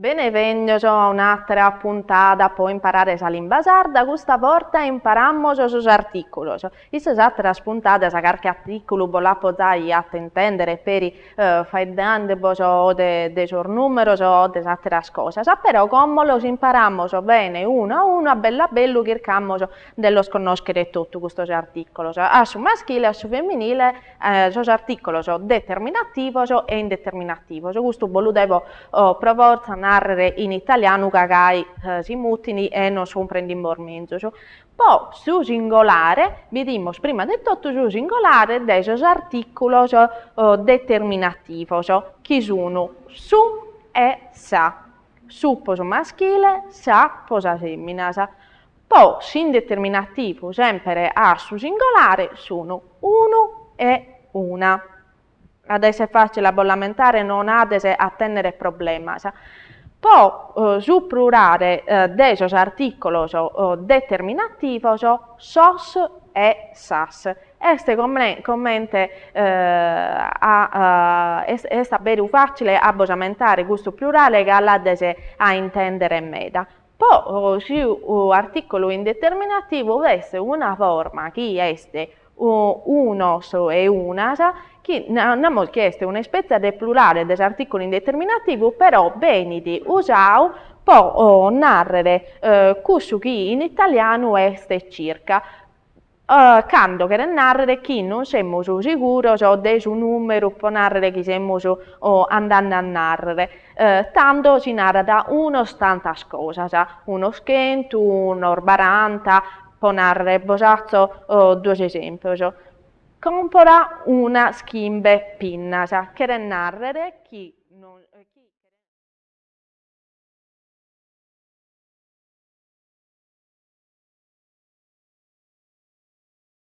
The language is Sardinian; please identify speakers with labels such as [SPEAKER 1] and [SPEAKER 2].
[SPEAKER 1] Benevènnios a un'àtera puntada po imparare sa limba sarda, custa borta imparamos sos artìculos. In sas àteras puntadas carchi artìculu bos l'apo zai 'atu intèndere peri faeddende-bos de de sos nùmeros o de sas àteras cosas, però como los imparamos bene unu a unu, a bellu a bellu chircamos de los connòschere totu custos artìculos, a su maschile e a su feminile sos artìculos determinativos e indeterminativos, custu bos lu devo pro fortza nàrrere in italianu ca gai si mutin e nos cumprendimos menzus. Po su singolare bidimus prima de totu su singolare de sos artìculos determinativos chi sun su e sa, su po su maschile, sa po sas fèminas. Po s'indeterminativu semper a su singolare sun unu e una. At a esser fàcile a bos l'ammentare, non ades a tènnere problemas. Po su plurale de sos artìculos determinativos sos e sas. Est comente a est a beru fàcile a bos ammentare custu plurale ca l'ades a intèndere meda. Po su artìculu indeterminativu b'est una forma chi est unos e unas, chi namos chi est una ispètzia de plurale de s'artìculu indeterminativu, però benit usadu po nàrrere cussu chi in italianu est circa Cando cheret nàrrere chi non semus siguros de su nùmeru po nàrrere chi semus andende a nàrrere, tando si narat unos tantas cosas, unos chentu, unos baranta, po nàrrere, bos atzo duos esèmpios, còmpora unas chimbe pinnas, cheret nàrrere chi non.